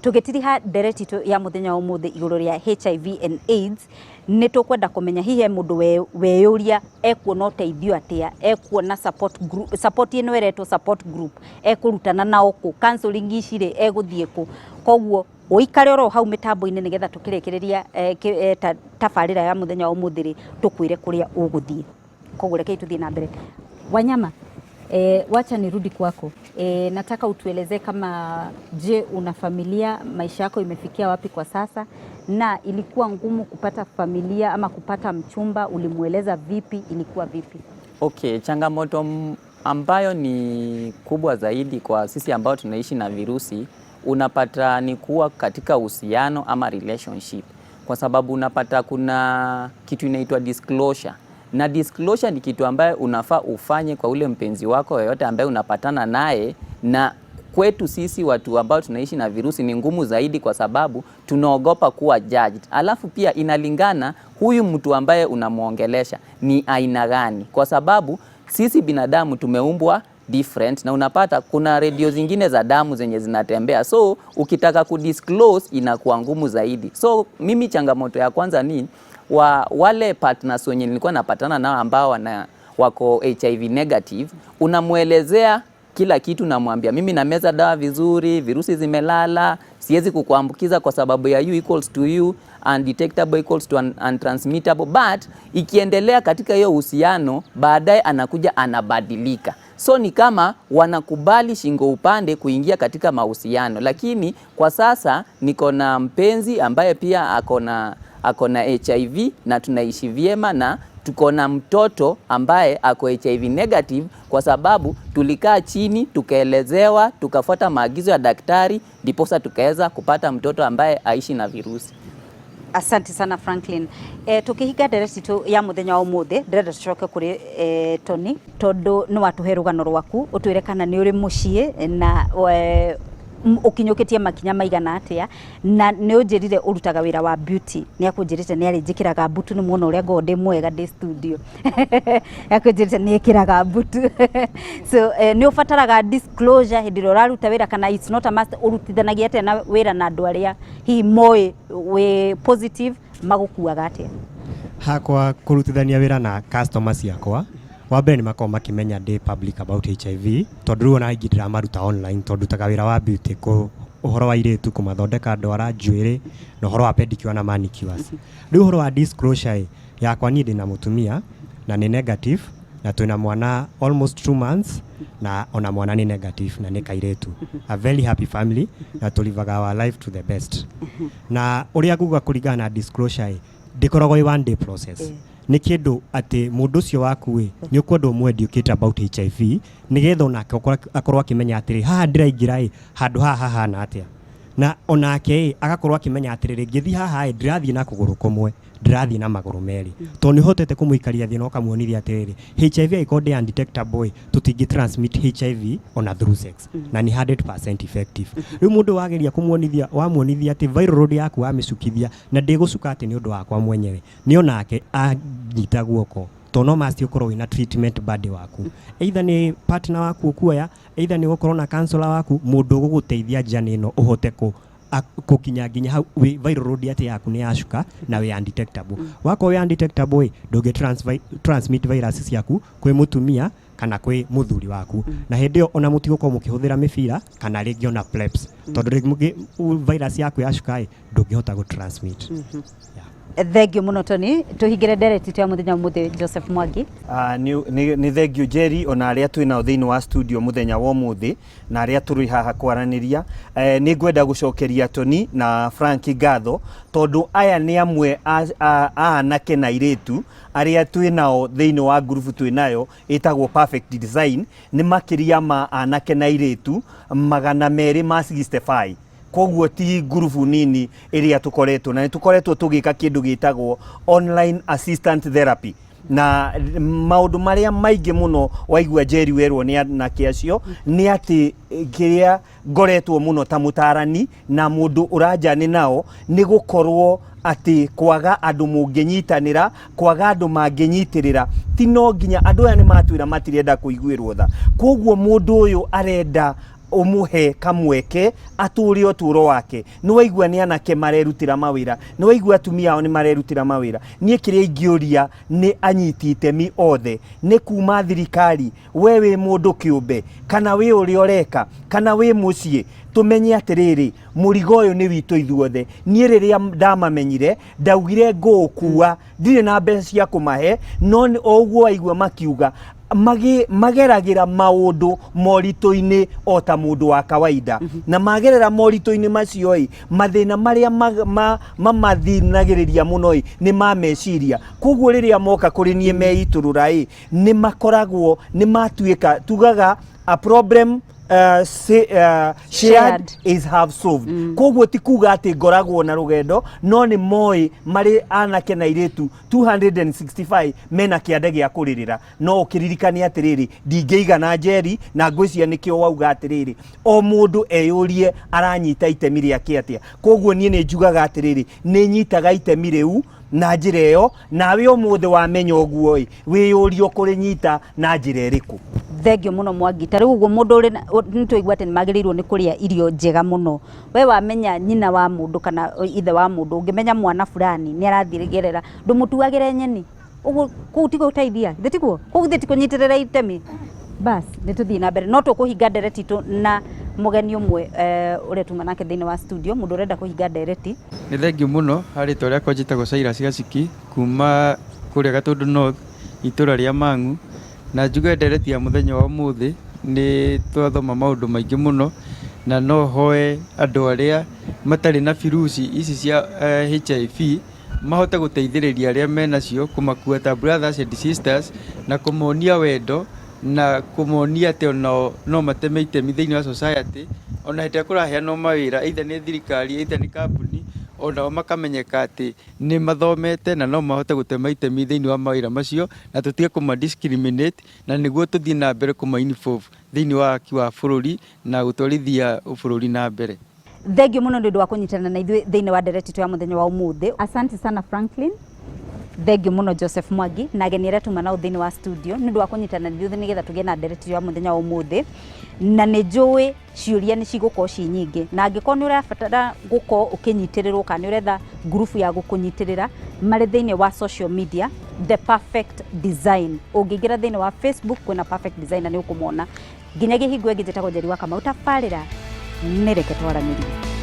Tũgĩtiriha ndereti itũ ya mũthenya wa ũmũthĩ igũrũ rĩa HIV and AIDS, nĩ tũkwenda kũmenya hihi he mũndũ weyũria ekuona ũteithio atĩa, ekuona support group, support ĩno ĩretwo support group, ekũrutana nao kũ, counseling ici rĩ, egũthiĩ kũ. Koguo ũikare oro hau mĩtambo-inĩ nĩgetha tũkĩrĩkĩrĩria tabarĩra ya mũthenya wa ũmũthĩ rĩ, tũkwĩre kũrĩa ũgũthiĩ. Koguo rekei tuthiĩ na mbere. Wanyama, wacha nirudi kwako. Nataka utuelezee kama je, una familia, maisha yako imefikia wapi kwa sasa, na ilikuwa ngumu kupata familia ama kupata mchumba, ulimweleza vipi, ilikuwa vipi? Okay, changamoto ambayo ni kubwa zaidi kwa sisi ambao tunaishi na virusi, unapata ni kuwa katika uhusiano ama relationship, kwa sababu unapata kuna kitu inaitwa disclosure, na disclosure ni kitu ambayo unafaa ufanye kwa ule mpenzi wako yoyote ambaye unapatana naye. Na kwetu sisi watu ambao tunaishi na virusi ni ngumu zaidi, kwa sababu tunaogopa kuwa judged. Alafu pia inalingana huyu mtu ambaye unamwongelesha ni aina gani, kwa sababu sisi binadamu tumeumbwa different, na unapata kuna redio zingine za damu zenye zinatembea, so ukitaka kudisclose inakuwa ngumu zaidi. So mimi changamoto ya kwanza ni wale partners wenye nilikuwa napatana nao ambao wako HIV negative, unamwelezea kila kitu, namwambia mimi nameza dawa vizuri, virusi zimelala, siwezi kukuambukiza kwa sababu ya U equals to U, undetectable equals to untransmittable. But ikiendelea katika hiyo uhusiano, baadaye anakuja anabadilika. So ni kama wanakubali shingo upande kuingia katika mahusiano, lakini kwa sasa niko na mpenzi ambaye pia ako na HIV na tunaishi vyema na tuko na mtoto ambaye ako HIV negative, kwa sababu tulikaa chini, tukaelezewa, tukafuata maagizo ya daktari, ndiposa tukaweza kupata mtoto ambaye aishi na virusi. Asante sana, Franklin. Tukihinga ndereti itu ya muthenya wa umuthi, ndĩrenda tucoke kũrĩ Tony, tondu nĩ watuhe rũgano rwaku, ũtwĩre kana nĩ ũrĩ mũciĩ na ũkinyũkĩtie makinya maigana atĩa, na nĩ ũnjĩrire ũrutaga wĩra wa beauty. Nĩ akũnjĩrĩte nĩ arĩnjĩkĩraga mbutu, nĩ muona ũrĩa ngoragwo ndĩ mwega ndĩ studio, akũnjĩrĩte nĩ ĩkĩraga mbutu. So nĩ ũbataraga disclosure hĩndĩ ĩrĩa ũraruta wĩra, kana it's not a must? Ũrutithanagia atĩa na wĩra na andũ arĩa hihi moĩ wĩ positive, magũkuaga atĩa? Hakwa kũrutithania wĩra na customer ciakwa, wa mbere nĩ makoragwo makĩmenya ndĩ public about HIV, tondũ rĩu ona aingĩ ndĩramaruta online, tondũ ndutaga wĩra wa beauty, kũ ũhoro wa airĩtu kũmathondeka ndwara, njuĩrĩ na ũhoro wa pedicure na manicures. Rĩu ũhoro wa disclosure ĩ, yakwa niĩ ndĩna mũtumia na nĩ negative, na twĩna mwana almost 2 months, na ona mwana nĩ negative na nĩ kairĩtu. A very happy family, na tũlivaga our life to the best. Na ũrĩa nguga kũringana na disclosure ĩ, ndĩkoragwo ĩ one day process. Nĩ kĩndũ atĩ mũndũ ũcio waku ĩ, nĩ ũkwenda ũmũ educate about HIV, nĩgetha onake akorwo akĩmenya atĩrĩ, haha ndĩraingĩra ĩ, handũ haha hahana atĩa, na onake ĩ, agakorwo akĩmenya atĩrĩrĩ, ngĩthiĩ haha ĩ, ndĩrathiĩ na kũgũrũ kũmwe, ndĩrathiĩ na magũrũ merĩ, tondũ nĩ ũhotete kũmũikaria thĩ na ũkamuonithia atĩrĩrĩ, HIV angĩkorwo ndĩ undetectable ĩ, tũtingĩ transmit HIV ona through sex, na nĩ 100% effective. Rĩu mũndũ wageria kũmuonithia, wamuonithia atĩ viral load yaku wamĩcukithia na ndĩgũcuka atĩ nĩ ũndũ wakwa mwenyewe, nĩ onake anyita guoko, tondũ no must ũkorwo wĩna treatment buddy waku, either nĩ partner waku ũkuoya, either nĩ gũkorwo na counselor waku, mũndũ ũgũgũteithia journey ĩno, ũhote kũkinya nginya hau wĩ viral load atĩ yaku nĩ yacuka na wĩ undetectable. Wakorwo wĩ undetectable ĩ, ndũngĩ transmit virus ciaku kwĩ mũtumia kana kwĩ mũthuri waku, na hĩndĩ ĩyo ona mũtigũkorwo mũkĩhũthĩra mĩbira kana rĩngĩ ona PrEPs, tondũ rĩngĩ virus yaku yacuka ĩ, ndũngĩhota gũ transmit. Yeah. Thengio mũno, Tony. Tũhingĩre ndereti itũ ya mũthenya ũmũthĩ, Joseph Mwangi. Ah, nĩ thengio, Jerry, ona arĩa twĩ nao thĩinĩ wa studio mũthenya wa ũmũthĩ na arĩa tũrĩ haha kwaranĩria. Nĩ ngwenda gũcokeria Tony na Frank ngatho, tondũ aya nĩ amwe a anake na airĩtu arĩa twĩ nao thĩinĩ wa ngurubu twĩ nayo ĩtagwo Perfect Design. Nĩ makĩria ma anake na airĩtu 265, koguo ti ngurubu nini ĩrĩa tũkoretwo na nĩ tũkoretwo tũgĩka kĩndũ gĩtagwo online assistant therapy, na maũndũ marĩa maingĩ mũno waigua Jerry werwo nĩ anake acio nĩ atĩ kĩrĩa ngoretwo mũno ta mũtarani na mũndũ ũranjani nao nĩ gũkorwo atĩ kwaga andũ mũngĩnyitanĩra, kwaga andũ mangĩnyitĩrĩra. Ti no nginya andũ aya nĩ matwĩra matirenda kũiguĩrwo tha, koguo mũndũ ũyũ arenda Ũmũhe kamweke atũre ũtũro wake. Nĩ waigua nĩ anake marerutĩra mawĩra, nĩ waigua atumia ao nĩ marerutĩra mawĩra. Niĩ kĩrĩa ingĩũria nĩ anyiti itemi othe, nĩ kuma thirikari, we wĩ mũndũ kĩũmbe kana wĩ ũrĩa ũreka kana wĩ mũciĩ, tũmenye atĩrĩrĩ, mũrigo ũyũ nĩ witũ ithuothe. Niĩ rĩrĩa ndamamenyire ndaugire ngũũkua, ndirĩ na mbeca cia kũmahe, no o ũguo waigua makiuga mageragĩra maũndũ moritũ-inĩ o ta mũndũ wa kawaida, na magerera moritũ-inĩ macio ĩ, mathĩna marĩa mamathinagĩrĩria mũno ĩ nĩ ma meciria. Koguo rĩrĩa moka kũrĩ niĩ meitũrũra ĩ, nĩ makoragwo nĩ matuĩka, tugaga a problem shared Shared is half solved. Koguo ti kuga atĩ ngoragwo na rũgendo, no nĩ moĩ marĩ anake na airĩtu 265 mena kĩande gĩa kũrĩrĩra. No ũkĩririkane atĩrĩrĩ, ndingĩigana Njeri, na ngwĩciria nĩkĩo wauga atĩrĩrĩ, o mũndũ eyũrie aranyita itemi rĩake atĩa. Koguo niĩ nĩ njugaga atĩrĩrĩ, nĩ nyitaga itemi rĩu na njĩra ĩyo, nawe ũmũthĩ wamenya ũguo ĩ, wĩyũrie ũkũrĩnyita na njĩra ĩrĩkũ. Thengio mũno Mwangi. Ta rĩu ũguo mũndũ ũrĩ nĩ twaigua atĩ nĩ magĩrĩirwo nĩ kũrĩa irio njega mũno. We wamenya nyina wa mũndũ kana ithe wa mũndũ, ũngĩmenya mwana fulani nĩ arathiĩ gerera, ndũmũtuagĩre nyeni ũguo, kũu ti gũteithia, githĩ tiguo? Kũu githĩ ti kũnyitĩrĩra itemi? Bas, nĩ tũthiĩ na mbere, no tũkũhinga ndereti itũ na mũgeni ũmwe ũrĩa tuma nake thĩinĩ wa studio, mũndũ ũrenda kũhinga ndereti. Nĩ thengio mũno. Harĩ rĩtwa rĩakwa njĩtagwo Cyrus Gaciki kuma kũrĩa Gatũndũ North, itũra rĩa Mang'u. Na njuge ndereti ya mũthenya wa ũmũthĩ nĩ twathoma maũndũ maingĩ mũno, na no hoe andũ arĩa matarĩ na virusi ici cia HIV mahote gũteithĩrĩria arĩa menacio, kũmakua ta brothers and sisters, na kũmonia wendo na kũmonia atĩ onao no mateme itemi thĩinĩ wa society, ona hĩndĩ ĩrĩa kũraheanwo mawĩra, either nĩ thirikari, either nĩ kambuni, onao makamenyeka atĩ nĩ mathomete na no mahote gũtema itemi thĩinĩ wa mawĩra macio, na tũtige kũma discriminate, na nĩguo tũthiĩ na mbere kũma involve thĩinĩ wa waki wa bũrũri na gũtwarithia bũrũri na mbere. Thengio mũno nĩ ũndũ wa kũnyitana na ithuĩ thĩinĩ wa ndereti itũ ya mũthenya wa ũmũthĩ. Asante sana Franklin, thengio mũno Joseph Mwangi, na ageni arĩa tuma nao thĩinĩ wa studio nĩ ũndũ wa kũnyitana na ithuĩ nĩgetha tũgĩe na ndereti ya mũthenya wa ũmũthĩ. Na nĩ njũĩ ciũria nĩ cigũkorwo ci nyingĩ, na angĩkorwo nĩ ũrabatara gũkorwo ũkĩnyitĩrĩrwo kana nĩ ũretha ngurubu ya gũkũnyitĩrĩra, marĩ thĩinĩ wa social media, The Perfect Design. Ũngĩingĩra thĩinĩ wa Facebook kwĩna Perfect Design na nĩ ũkũmona. Nginyagia hingo ĩngĩ, njĩtagwo Njeri wa Kamau, tabarĩra nĩ Reke Twaranĩrie.